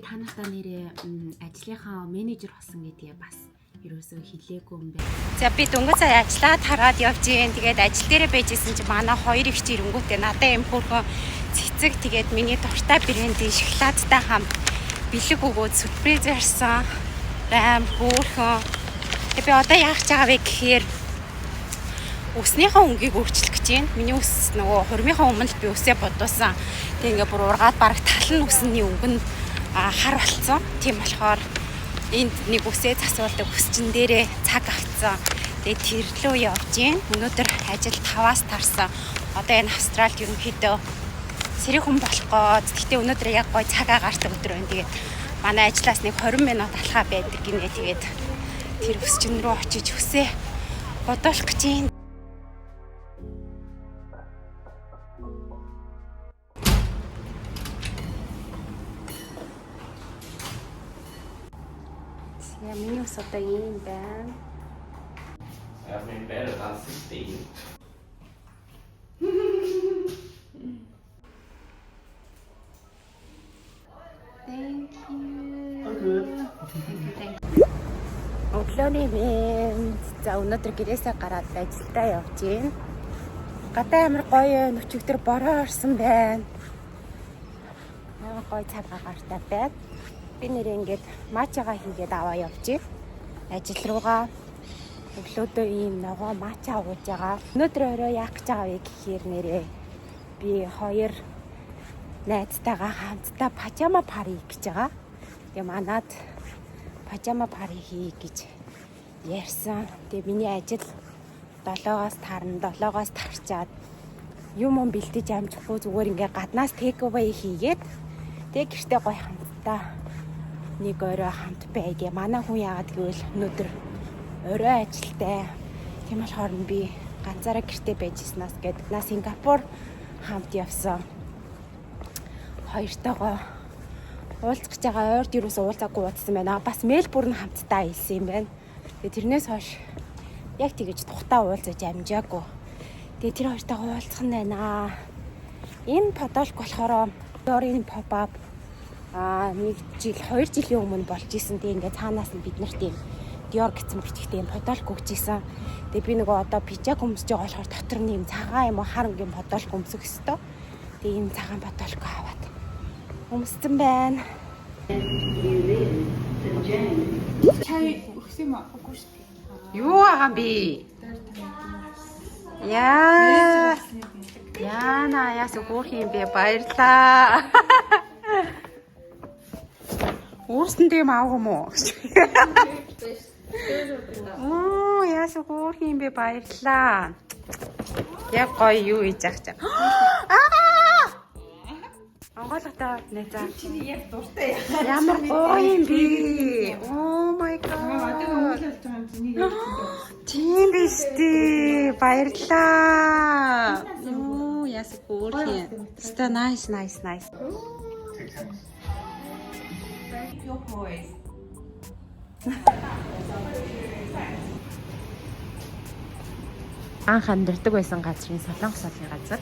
Та нартай нэрээ ажлынхаа менежер болсон гэдгээ бас ерөөсөө хэлээгүй юм байна. За би дөнгөж сая ажиллаад хараад явж гин. Тэгээд ажил дээрээ байжсэн чи манай хоёр их чи ирэнгүүтээ надад юм хөөрхөн цэцэг тэгээд миний дуртай брендийн шоколадтай хамт бэлэг өгөөд сюрприз ярьсан. Аим хөөрхөн. Тэгээд би одоо яах гэж байгаа вэ гэхээр үснийхээ өнгийг өөрчлөх гэж байна. Миний үс нөгөө хурмынхаа өмнө л би үсээ бодуулсан. Тэг ингээ бүр ургаад бараг тал нь үсний өнгө нь хар болцсон. Тийм болохоор энд нэг үсээ засуулдаг үсчин дээрээ цаг авцсан. Тэгээ тэр лөө явж гин. Өнөөдөр ажил 5-аас тарсан. Одоо энэ Австралид ерөнхийдөө сэрэг хүн болох гоо. Гэхдээ өнөөдөр яг гой цаг агаартай өдөр байна. Тэгээд манай ажлаас нэг 20 минут алхаа байдаг гинэ. Тэгээд тэр үсчин рүү очиж үсээ бодуулах гэж байна. За миний ус одоо ийм байна. Jeg har min bedre ansikte. Thank you. All good. Thank you. Өглөөний мэнд. За өнөөдөр гэрээсээ гараад ажилдаа явж байна. Гадаа амар гоё байна. Өчигдөр бороо орсон байна. Амар гоё цаг агаартай байна. Би нэрээ ингээд матчагаа хийгээд аваа явж байна. Ажил руугаа өглөөдөө ийм ногоо матча ууж байгаа. Өнөөдөр орой яах гэж байгаа вэ гэхээр нэрээ би хоёр найзтайгаа хамтдаа pajama party гэж байгаа. Тэгээ манад pajama party хий гэж ярьсан. Тэгээ миний ажил 7-оос тарна, 7-оос тарчаад юм юм бэлдэж амжихгүй зүгээр ингээ гаднаас take away хийгээд тэгээ гэртээ гоё хамтдаа нэг орой хамт бай гэ. Манай хүн яагаад гэвэл өнөөдөр орой ажилтай. Тийм болохоор нь би ганцаараа гэртээ байж ирснаас гээд на Сингапур хамт явсан. Хоёртойгоо уулзах гэж байгаа ойрд юус уулзаагүй уудсан байна. Бас Мельбурн хамтдаа аялсан юм байна. Тэгээ тэрнээс хойш яг тэгэж тухтаа уулзаж амжаагүй. Тэгээ тэр хоёртойгоо уулзах нь байна. Энэ подолк болохоор Dior-ын pop up нэг жил, 2 жилийн өмнө болж исэн. Тэгээ ингээ цаанаас нь бид нарт ийм Dior гэсэн бичгтэй ийм подолк өгч исэн. Тэгээ би нөгөө одоо пижак өмсөж байгаа болохоор дотор нь ийм цагаан юм уу хар өнгийн подолк өмсөх ёстой. Тэгээ ийм цагаан подолк аваад өмссөн байна. Чай өгсөн юм уу? Үгүй шүү дээ. Юу байгаа юм бэ? Яа. Яна яас хөөх юм бэ? Баярлаа. Өөрсөн тийм аав юм уу? Оо, яас хөөх юм бэ? Баярлаа. Яг гоё юу хийж ах чам. Аа! Онгойлготой найзаа. Чиний яг дуртай яа. Ямар гоё юм бэ? Oh my Одоо god. өнгөлөлт байгаа юм чиний яг Тийм биш үү? Баярлаа. Оо, яас хөөх юм. Ста nice nice nice. Your voice. Анх амьдардаг байсан газрын Солонгос олон газар.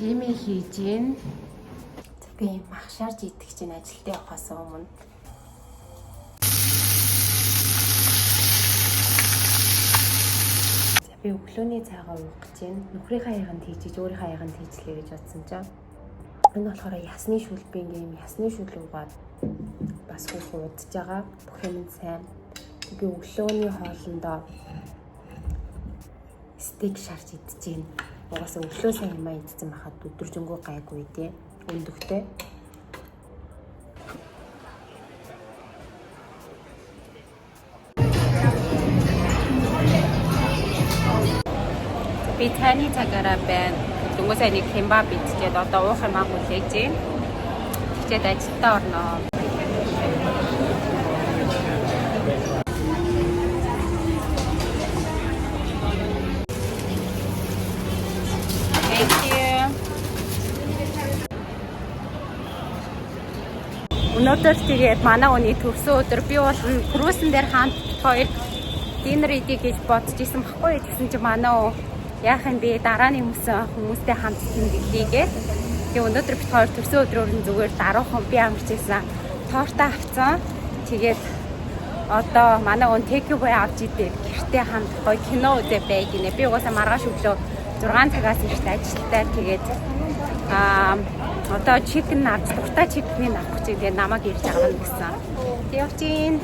Жими хийж гин. Би мах шарж идэх чинь ажилдаа явахаас өмнө. За би өглөөний цайгаа уух гэж байна. Нөхрийнхээ аягаанд хийжиж өөрийнхөө аягаанд хийжлээ гэж бодсон чинь. Энэ болохоор ясны шүл би ингээм юм ясны шүл уугаад бас хүүхэн удаж байгаа. Бүх юм нь сайн. Би өглөөний хоолндоо стейк шарж идэж байна. Угаасаа өглөө сайн юм идсэн байхад өдөржингөө гайгүй тий. Өндөгтэй. Би таны цагаараа байна. Дөнгөж сайн нэг хямба бидчихэд одоо уух юмаа хүлээж байна. Тэгчээд ажилдаа орноо. Өнөөдөр тэгээд манай хүний төрсөн өдөр, би бол cruise эн дээр хамт хоёр dinner идэх гэж бодож исэн баггүй. Тэгсэн чинь манай өө яах юм бэ? Дараа нь юмсан хүмүүстэй хамт тэмдэглэе гээд. Тэгээ өнөөдөр бид хоёр төрсөн өдрөөр нь зүгээр даруухан би амарч исэн. Торта авцсан. Тэгээд одоо манай өн take away авч идээд гэртээ хамт гоё кино үзээ бай гинэ. Би угаасаа маргааш өглөө 6 цагаас эрт ажилтай. Тэгээд одоо chicken авч, дуртай chicken-ийг авах гэж, тэгээд намайг ирж авна гэсэн. Тэг явж гин.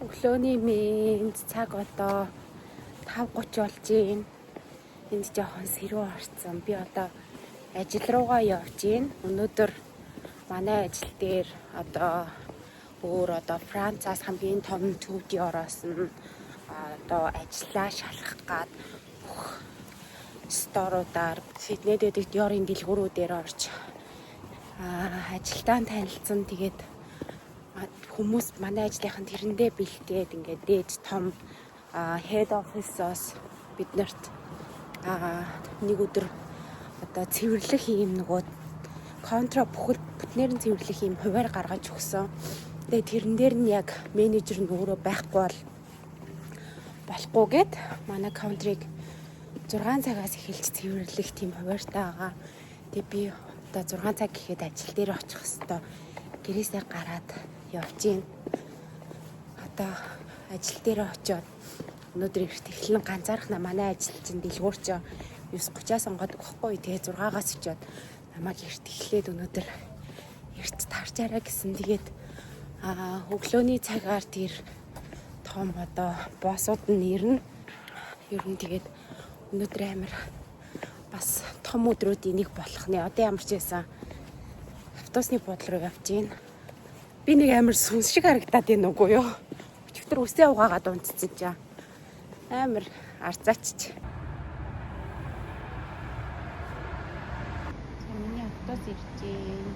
Өглөөний мэнд, цаг одоо 5:30 болж байна. Энд жоохон сэрүү орцсон. Би одоо ажил руугаа явж байна. Өнөөдөр манай ажил дээр одоо өөр одоо Францаас хамгийн том төв Dior-оос нь одоо ажиллаа шалгах гад бүх store уудаар, Сиднейд байдаг Dior-ын дэлгүүрүүдээр орж ажилтаа танилцсан. Тэгээд хүмүүс манай ажлынхан тэрэндээ бэлтээд ингээд дээд том head office-оос бид нарт нэг өдөр одоо цэвэрлэх юм нөгөө counter оо бүхэл бүтнээр нь цэвэрлэх юм хуваар гаргаж өгсөн. Тэгээ тэрэн дээр нь яг менежер нь өөрөө байхгүй бол болохгүй гэд манай counter ыг 6 цагаас эхэлж цэвэрлэх тийм хуваартай байгаа. Тэгээ би одоо 6 цаг гэхэд ажил дээр очих хэвээр гэрээсээ гараад явж гин. Одоо ажил дээр очиод өнөөдөр эрт эхлэн ганцаархна, манай ажил чинь дэлгүүр чинь 9:30-аас онгодог байхгүй. Тэгээ 6-аас очиод намайг эрт эхлээд өнөөдөр эрт тарчаарай гэсэн. Тэгээд өглөөний цагаар тэр том одоо boss ууд нь ирнэ. Ер нь тэгээд өнөөдөр амар бас том өдрүүдийн нэг болох нэ. Одоо ямар ч байсан автобусны буудлын руу явж гин. Би нэг амар сүнс шиг харагдаад байна үгүй юу? Өчигдөр үсээ угаагаад унтсан чинь амар арзаачч. Миний автобус ирж байна.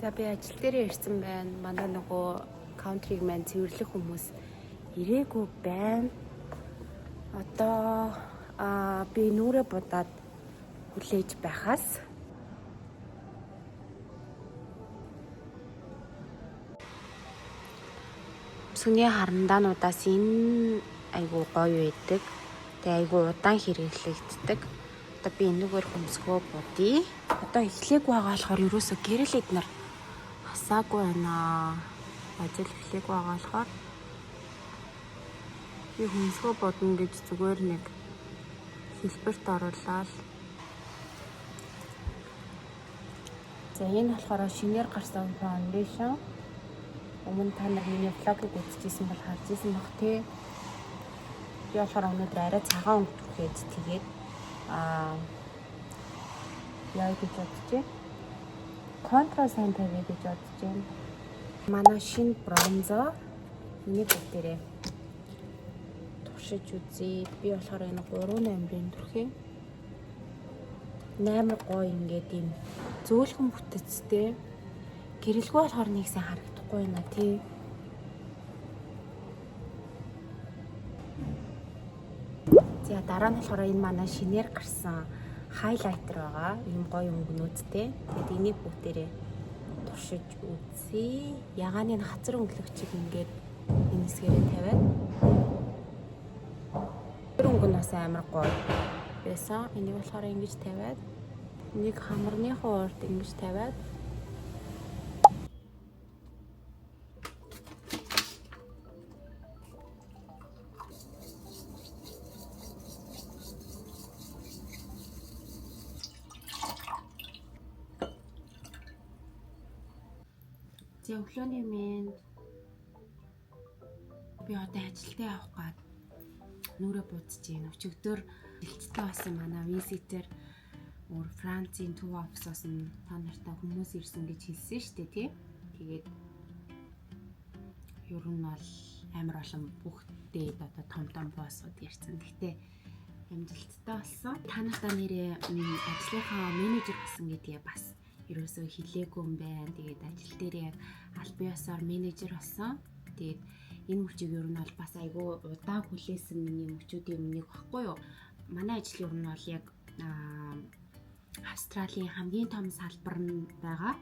За, би ажил дээр ирсэн байна. Манай нөгөө counter ыг маань цэвэрлэх хүмүүс ирээгүй байна. Одоо би нүрээ будаад хүлээж байхаас Өмсгөний харандаануудаас энэ айгуу гоё байдаг. Тэгээ айгуу удаан хэрэглэгддэг. Одоо би энэгээр хөмсгөө будъя. Одоо эхлээгүй байгаа болохоор ерөөсө гэрэл эднэр хасаагүй байна. Ажил эхлээгүй байгаа болохоор би хөмсгөө будна гэж зүгээр нэг хэлбэрт оруулаад. За, энэ болохоор шинээр гарсан foundation. Өмнө та нар миний vlog ыг үзчихсэн бол харж исэн баг тий. Би болохоор өнөөдөр арай цагаан өнгө түрхээд тэгээд яа гэж бодож байна. Contour сайн тавья гэж бодож байна. Манай шинэ bronzer, энийг бүгдээрээ туршиж үзье. Би болохоор энэ 3 номерын түрхээ. Амар гоё ингээд юм зөөлхөн бүтэцтэй. Гэрэлгүй болохоор нэг сайн харагдахгүй байна тий. За, дараа нь болохоор энэ манай шинээр гарсан highlighter байгаа. Ийм гоё өнгөнүүдтэй. Тэгээд энийг бүгдээрээ туршиж үзье. Ягааны нь хацар өнгөлөгчийг ингээд энэ хэсгээрээ тавиад. Тэр өнгө нь бас амар гоё байсан. Энийг болохоор ингэж тавиад, нэг хамарныхаа урд ингэж тавиад. За, өглөөний мэнд. Би одоо ажилдаа явах гад нүрээ будаж байна. Өчигдөр дэлцтэй болсон манай visitor, өөр Францын төв офисоос нь та нартай хүмүүс ирсэн гэж хэлсэн шүү дээ, тий. Тэгээд Ер нь бол амар олон бүх дээд одоо том том boss ууд ярьсан. Гэхдээ амжилттай болсон. Та нартай нэрээ ажлынхаа менежер болсон гэдгээ бас ерөөсөө хэлээгүй юм байна. Тэгээд ажил дээр яг албан ёсоор менежер болсон. Тэгээд энэ мөчийг ер нь бол бас айгүй удаан хүлээсэн миний мөчүүдийн нэг баггүй юу. Манай ажил ер нь бол яг Австралийн хамгийн том салбар нь байгаа.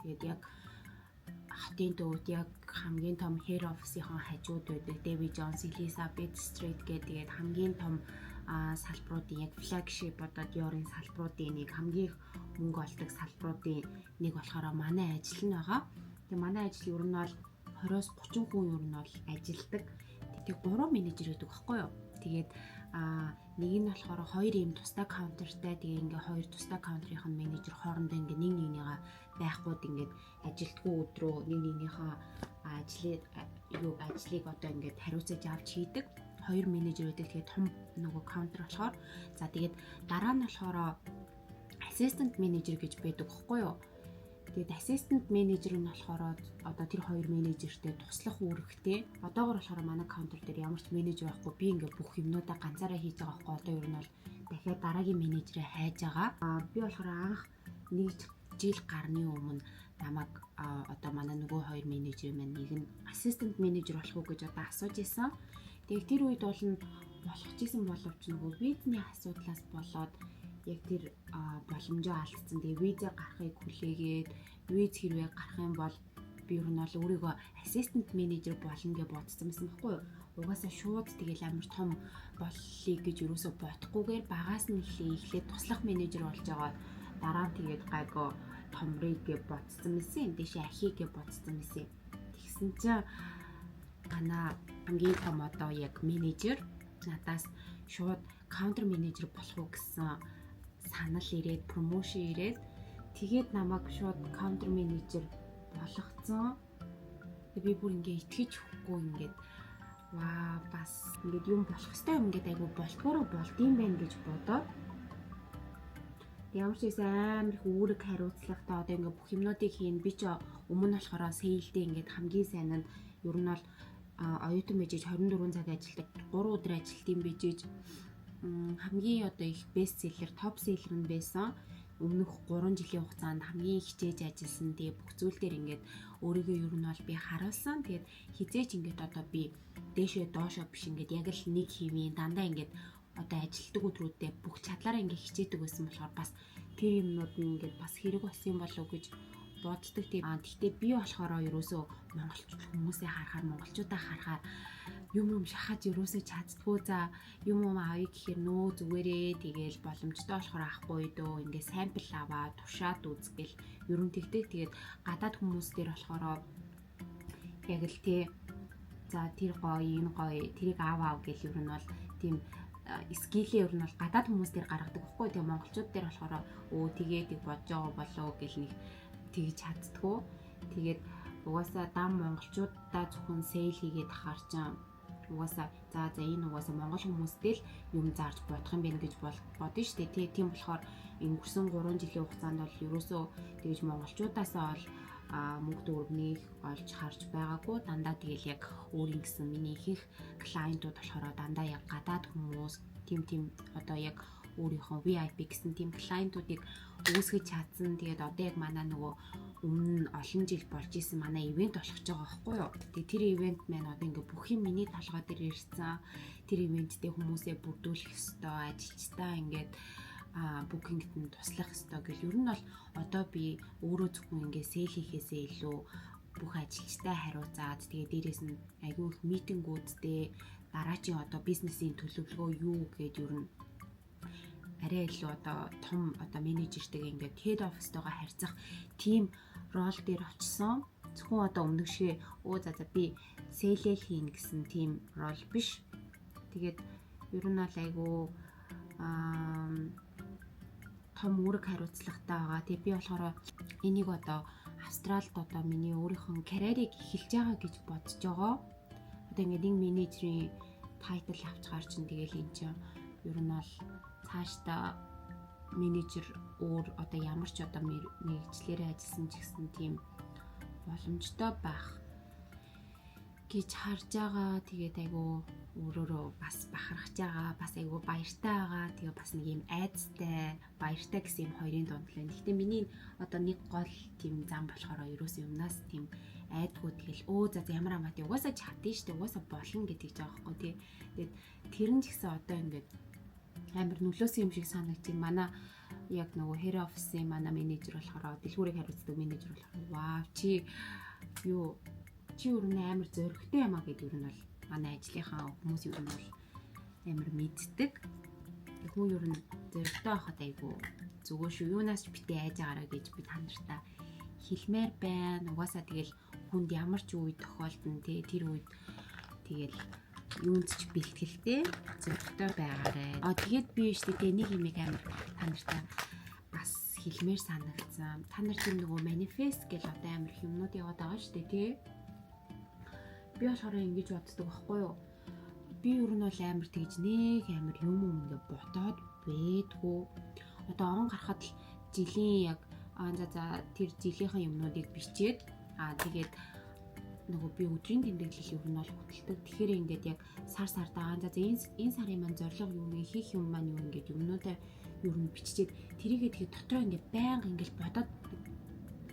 Тэгээд яг хотын төвд яг хамгийн том head office-ийн хажууд байдаг David Jones, Elizabeth Street гэдэг, тэгээд хамгийн том салбаруудын яг flagship одоо Dior-ын салбаруудын нэг, хамгийн их мөнгө олдог салбаруудын нэг болохоор манай ажил нь байгаа. Тэгээ манай ажил ер нь бол 20-оос 30 хүн ер нь бол ажилдаг. Тэгээ 3 менежер байдаг байхгүй юу? Тэгээд нэг нь болохоор хоёр ийм тусдаа counter тай, тэгээ ингээ хоёр тусдаа counter ын менежер хоорондоо ингээ нэг нэгнийгаа байхгүйд ингээд ажилтгүй өдрөө нэг нэгнийхээ ажлыг юу ажлыг одоо ингээд хариуцаж авч хийдэг хоёр менежер байдаг. Тэгээд том нөгөө counter болохоор, за, тэгээд дараа нь болохоор assistant manager гэж байдаг байхгүй юу? Тэгээд assistant manager нь болохоор одоо тэр хоёр менежертэй туслах үүрэгтэй. Одоогор болохоор манай counter дээр ямар ч менежер байхгүй. Би ингээ бүх юмнуудаа ганцаараа хийж байгаа байхгүй. Одоо ер нь бол дахиад дараагийн менежерээ хайж байгаа. Би болохоор анх нэг жил гарны өмнө намайг одоо манай нөгөө хоёр менежер маань нэг нь assistant manager болох уу гэж одоо асууж исэн. Тэгээд тэр үед бол нь болох ч гэсэн боловч нөгөө визний асуудлаас болоод яг тэр боломжоо алдсан. Тэгээ виза гарахыг хүлээгээд, виз хэрвээ гарах юм бол би ер нь бол өөрийгөө assistant manager болно гэж бодсон байсан байхгүй юу? Угаасаа шууд тэгэл амар том боллыг гэж юусоо бодохгүйгээр багаас нь эхлээ туслах менежер болж байгаа. Дараа нь тэгээд гайгүй томрыг гэж бодсон байсан. Дэшээ ахийг гэж бодсон байсан. Тэгсэн чинь манай хамгийн том одоо яг менежер надаас шууд counter manager болох уу гэсэн санал ирээд, promotion ирээд, тэгээд намайг шууд counter manager болгоцсон. Би бүр ингээ итгэж өгөхгүй, ингээд ваа, бас ингээд юм болох ёстой юм, ингээд айгу болтгоороо болдсон байх гэж бодоод, ямар ч байсан амар их үүрэг хариуцлагатай, одоо ингээ бүх юмнуудыг хийн. Би ч өмнө нь болохоор sale дээ ингээд хамгийн сайн нь ер нь бол оюутан байж 24 цаг ажилладаг, 3 өдөр ажилтсан байж хамгийн одоо их best seller, top seller нь байсан. Өмнөх 3 жилийн хугацаанд хамгийн хичээж ажилласан. Тэгээ бүх зүйл дээр ингээд өөрийгөө ер нь бол би харуулсан. Тэгээд хизээч ингээд одоо би дээшээ доошоо биш, ингээд яг л нэг хэвийн дандаа ингээд одоо ажилтдаг өдрүүдэд бүх чадлаараа ингээд хичээдэг байсан болохоор бас тэр юмнууд нь ингээд бас хэрэг болсон юм болов уу гэж боддог. Тийм. Гэхдээ би болохоор ерөөсөө монголчууд хүмүүсээ харахаар, монголчуудаа харахаар юм юм шахаж ерөөсөө чаддгүй. За, юм юм авъя гэхээр нөө зүгээрээ тэгээл боломжтой болохоор авахгүй дөө, ингээ sample аваа туршаад үзгээл ер нь тэгдэг. Тэгээд гадаад хүмүүс дээр болохоор яг л тий, за, тэр гоё, энэ гоё, тэрийг аав аав гэл ер нь бол тийм skill ээ ер нь бол гадаад хүмүүс дээр гаргадаг байхгүй. Тэгээ монголчууд дээр болохоор өө тэгээд бодож байгаа болоо гэл нэг тэгж чаддггүй. Тэгээд угаасаа дам монголчуудаа зөвхөн sale хийгээд ахаар чам угаасаа за за энэ угаасаа монгол хүмүүстэй л юм зарж бодох юм байна гэж бодно шүү дээ. Тий, тийм болохоор өнгөрсөн 3 жилийн хугацаанд бол ерөөсөө тэгж монголчуудаасаа бол мөнгө төгрөг нэг олж харж байгаагүй. Дандаа тэгэл яг өөрийн гэсэн миний ихэнх client ууд болохоор дандаа яг гадаад хүмүүс, тим тим одоо яг өөрийнхөө VIP гэсэн тийм client уудыг үүсгэж чадсан. Тэгээд одоо яг манай нөгөө өмнө олон жил болж исэн манай event болох гэж байгаа байхгүй юу. Тэгээд тэр event маань одоо ингээ бүх юм миний толгой дээр ирсэн. Тэр event тэй хүмүүсээ бүрдүүлэх ёстой, ажилчдаа ингээд booking т нь туслах ёстой гэл ер нь бол одоо би өөрөө зөвхөн ингээ sale хийхээсээ илүү бүх ажилчтай хариуцаад, тэгээ дээрэс нь айгүй их meeting үүдтэй дараачийн одоо бизнесийн төлөвлөгөө юу гээд ер нь арай илүү одоо том одоо менежертэйгээ ингээд head office-тойгоо харьцах тийм role дээр очисон. Зөвхөн одоо өмнөх шиг өө за за би sale эл хийнэ гэсэн тийм role биш. Тэгээд ер нь бол айгүй том үүрэг хариуцлагатай байгаа. Тэгээ би болохоор энийг одоо Австралид одоо миний өөрийнхөө карьерийг эхэлж байгаа гэж бодож байгаа. Одоо ингээд нэг менежерийн title авчгаар чинь тэгэл эн чинь ер нь бол цаашдаа менежер өөр одоо ямар ч одоо мэргэжлээрээ ажилласан ч гэсэн тийм боломжтой байх. гэж харж байгаа. Тэгээд айгу өөрөөрөө бас бахархаж байгаа, бас айгу баяртай байгаа. Тэгээ бас нэг юм айдастай, баяртай гэсэн юм хоёрын дунд л байна. Гэхдээ миний одоо нэг гол тийм зам болохоор ерөөсөө юмнаас тийм айдгүй, тэгэл өө за за, ямар хамаатай, угаасаа чадна штэ, угаасаа болно гэдэг жаа байхгүй, тий. Тэгээд тэр нь ч гэсэн одоо ингээд амар нөлөөсөн юм шиг санагдчих. Манай яг нөгөө head office-ийн манай менежер болохоор, дэлгүүрийг хариуцдаг менежер болохоор "Вау, чи юу, чи ер нь амар зоригтой юм а" гэдэг, ер нь бол манай ажлынхаа хүмүүс ер нь бол амар мэддэг. Хүн ер нь зоригтой байхад айгүй зүгээр шүү. Юунаас ч битээ айж байгаараа гэж би та нартай хэлмээр байна. Угаасаа тэгэл хүнд ямар ч үе тохиолдно, те, тэр үед тэгэл юунд ч бэлтгэлтэй, зоригтой байгаарай. А тэгээд би штэ тэ нэг юмыг амар та нартай бас хэлмээр санагдсан. Та нар тийм нөгөө manifest гэл одоо амар их юмнууд яваад байгаа штэ, тий. Би болохоор ингэж боддог байхгүй юу? Би ер нь бол амар тэгж нэг амар юм юм ингээ бодоод бэдгүү. Одоо он гарахад л жилийн яг аа за за тэр жилийнхаа юмнуудыг бичээд, аа тэгээд нөгөө би өдрийн тэмдэглэл ер нь бол хөтэлдэг. Тэгэхээр ингээд яг сар сардаа за за энэ сарын маань зорилго юу вэ? Хийх юм маань юу, ингээд юмнуудаа ер нь биччихээд, тэрийгээ тэгээд дотроо ингээд байнга ингээд бодоод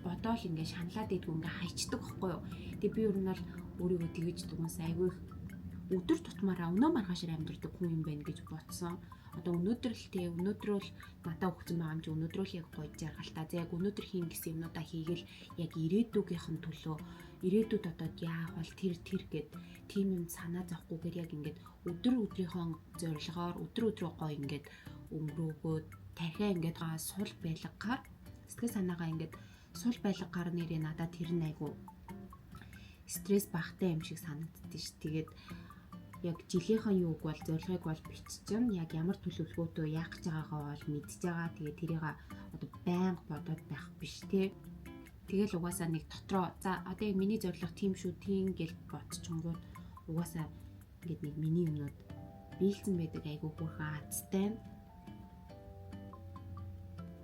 бодоол ингээд шаналаад идэггүй, ингээд хайчдаг байхгүй юу. Тэгээ би ер нь бол өөрийгөө тэгэж дугуйс айгүй их өдөр тутмаараа өнөө маргаашаар амьдардаг хүн юм байна гэж бодсон. Одоо өнөөдөр л те, өнөөдрөө л надад өгсөн байгаа юм чи, өнөөдрөө л яг гоё жаргалтай. За, яг өнөөдөр хийн гэсэн юмнуудаа хийгээл яг ирээдүгийнх нь төлөө, ирээдүйд одоо яах бол тэр тэр гэд тийм юм санаа зовхгүйгээр яг ингээд өдөр өдрийнхөө зорилгоор өдөр өдрөө гоё ингээд өнгөрөөгөөд, тархиа ингээд сул байлгаар, сэтгэл санаагаа ингээд сул байлгаар нэрээ надад тэр нь айгу стресс багтай юм шиг санагддээ ш. Тэгээд яг жилийнхаа юуг бол, зорилгыг бол биччихэн, яг ямар төлөвлөгөөтэй яах гэж байгаагаа бол мэдж байгаа. Тэгээд тэрийг одоо байнга бодоод байх биш, те. Тэгэл угаасаа нэг дотроо за одоо яг миний зорилго тийм шүү, тийм гэл бодчихонгууд угаасаа ингээд нэг миний юмнууд биелсэн байдаг, айгу хөөрхөн азтай.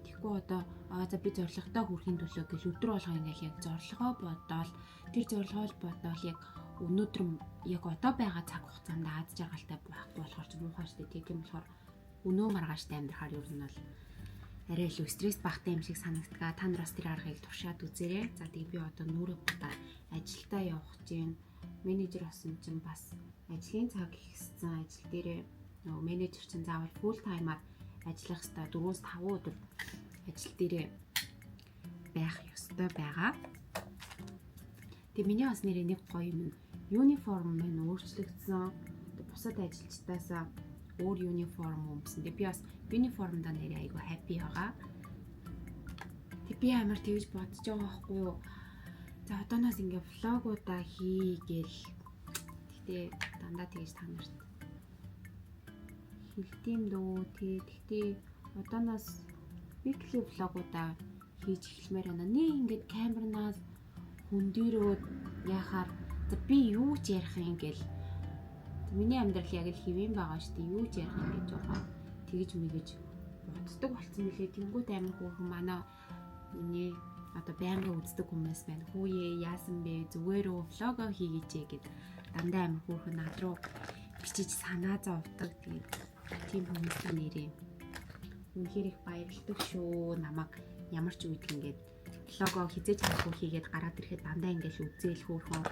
Тэгэхгүй одоо аа за би зорилготой хүрэхин төлөө гэл өдөр болгоо ингээл яг зорилгоо бодоол, тэр зорилгоо л бодоол, яг өнөөдөр яг одоо байгаа цаг хугацаанд аз жаргалтай байхгүй болохоор ч муухай штэ. Тийм болохоор өнөө маргааштай амьдрахаар ер нь бол арай илүү стресс багтай юм шиг санагдгаа. Та нар бас тэр аргыг туршаад үзээрэй. За, тэгээ би одоо нүрээ будаа ажилдаа явах гэж байна. Менежер болсон чинь бас ажлын цаг ихссэн. Ажил дээрээ нөгөө менежер чинь заавал full time-аар ажиллах хэвээр 4-5 өдөр ажил дээрээ байх ёстой байгаа. Тэгээ миний бас нэрээ нэг гоё юм нь uniform маань өөрчлөгдсөн. Бусад ажилчдаас өөр uniform өмсөн. Тэгээ би бас uniform-даа нэрээ айгу happy байгаа. Тэг би амар тэгж бодож байгаа байхгүй юу? За, одооноос ингээ vlog уудаа хийгээл. Гэтэ дандаа тэгж та нарт хэлдэм дөө. Тэг тэгтээ одооноос weekly vlog уудаа хийж эхэлмээр байна. Нэг ингээд камернаас хөндөрөөд яхаар за би юу ч ярих юм гээл, миний амьдрал яг л хэвэн байгаа шүү дээ. Юу ч ярих юм гэж жоохон тэгж мэгэж боддог болцсон мөлий. Тэнгүүд амар хөөрхөн манай миний одоо байнгын үздэг хүмүүс байна. "Хүүе, яасан бэ? Зүгээр үү? Vlog оо хийгээч" гэд дандаа амар хөөрхөн над руу бичиж санаа зовдөг. Тэгээд тийм хүмүүсийн нэрээ үнэхээр их баярлдаг шүү. Намайг ямар ч үед ингээд vlog оо хизээж харахгүй хийгээд гараад ирэхэд дандаа ингээд үзээл, хөөрхөн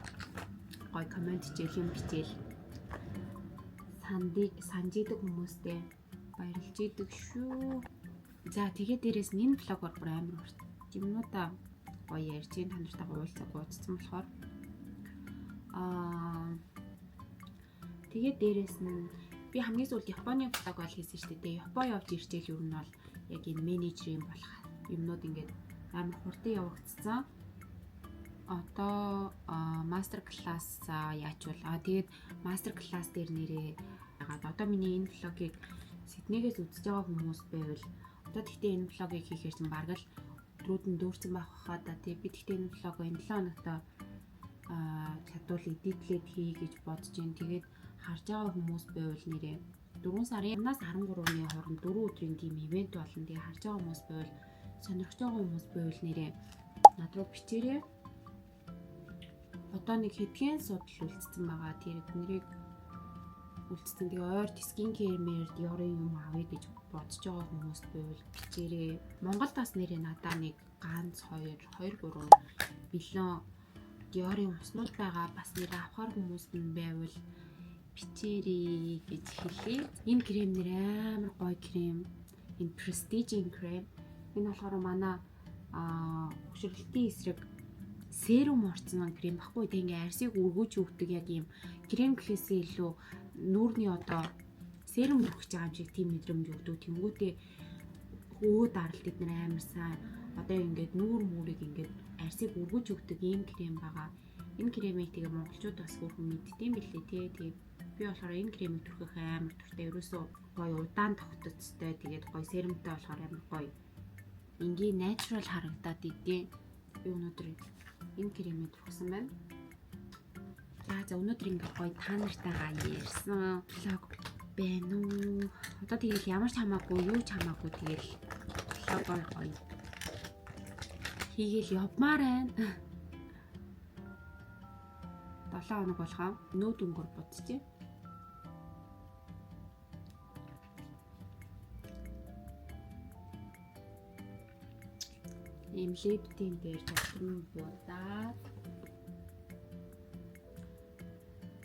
гой comment хичээл юм бичээл сандыг санжидаг хүмүүстэй баярлж идэг шүү. За, тэгээд дээрэс нь энэ vlog оор бүр амар урт юмнуудаа гоё ярьж гин, та нартайгаа уулзаа гуйцсан болохоор тэгээд дээрэс нь би хамгийн сүүлд Японы vlog бол хийсэн шүү дээ. Япон явж ирчээл ер нь бол яг энэ менежерийн болох юмнууд ингээд амар хурдан явагдсан. Одоо master class яачвал тэгээд master class дээр нэрээ ягаад одоо миний энэ vlog ыг Сиднейгээс үзэж байгаа хүмүүс байвал, одоо тэгтээ энэ vlog ыг хийхээр чинь бараг л өдрүүд нь дүүрсэн байх хаа да, тий. Би тэгтээ энэ vlog оо энэ 7 хоногт чадвал edit лээд хий гэж бодож байна. Тэгээд харж байгаа хүмүүс байвал нэрээ 4 сарын 10-аас 13-ны хооронд 4 өдрийн тийм event болно. Тэгээ харж байгаа хүмүүс байвал, сонирхож байгаа хүмүүс байвал нэрээ над руу бичээрэй. Одоо нэг хэдхэн судал үлдсэн байгаа. Тэр эднэрийг үлдсэн. Тэгээ ойрт skin care мэр Dior-ын юм авъя гэж бодож байгаа хүмүүст байвал бичээрэй. Монголд бас нэрээ надаа нэг ганц 2 2 3 бэлэн Dior-ын уснууд байгаа. Бас нэр авахар хүмүүст нь байвал бичээрэй гэж хэлье. Энэ крем нэр амар гоё крем. Энэ Prestige крем. Энэ болохоор манай хөшөрлөлтийн эсрэг serum орцсон крем баггүй. Тэг ингээ арсыг өргөж өгдөг яг ийм крем гэхээсээ илүү нүүрний одоо serum түрхэж байгаа юм шиг тийм мэдрэмж өгдөг. Тэнгүүтээ өө даралт эднэр амар сайн одоо ингээд нүүр мүрийг ингээд арсыг өргөж өгдөг ийм крем байгаа. Энэ кремийг тэгээ монголчууд бас хөөрхөн мэддэм билээ тий. Тэгээ би болохоор энэ кремийг түрхэх амар дуртай. Ерөөсөө гоё удаан тогтцтой. Тэгээд гоё serum тай болохоор амар гоё. Энгийн natural харагдаад идэв. Би өнөөдөр энэ кремийг түрхсэн байна. За өнөөдөр ингээд гоё та нартайгаа ярьсан vlog байна уу? Одоо тэгэл ямар ч хамаагүй, юу ч хамаагүй тэгэл vlog оор гоё хийгээл явмаар байна. 7 хоног болохоо нүүд өнгөр будчихъя. Ийм lip tint дээр жолтон будаад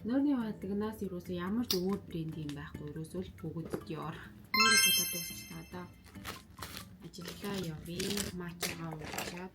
нүүрний бадагнаас ерөөсөө ямар ч өөр брэнд юм байхгүй. Ерөөсөө л бүгд Dior. Нүүрээ будаад дуусчихлаа. Одоо ажиллаа явъя. Matcha гаа уучаад.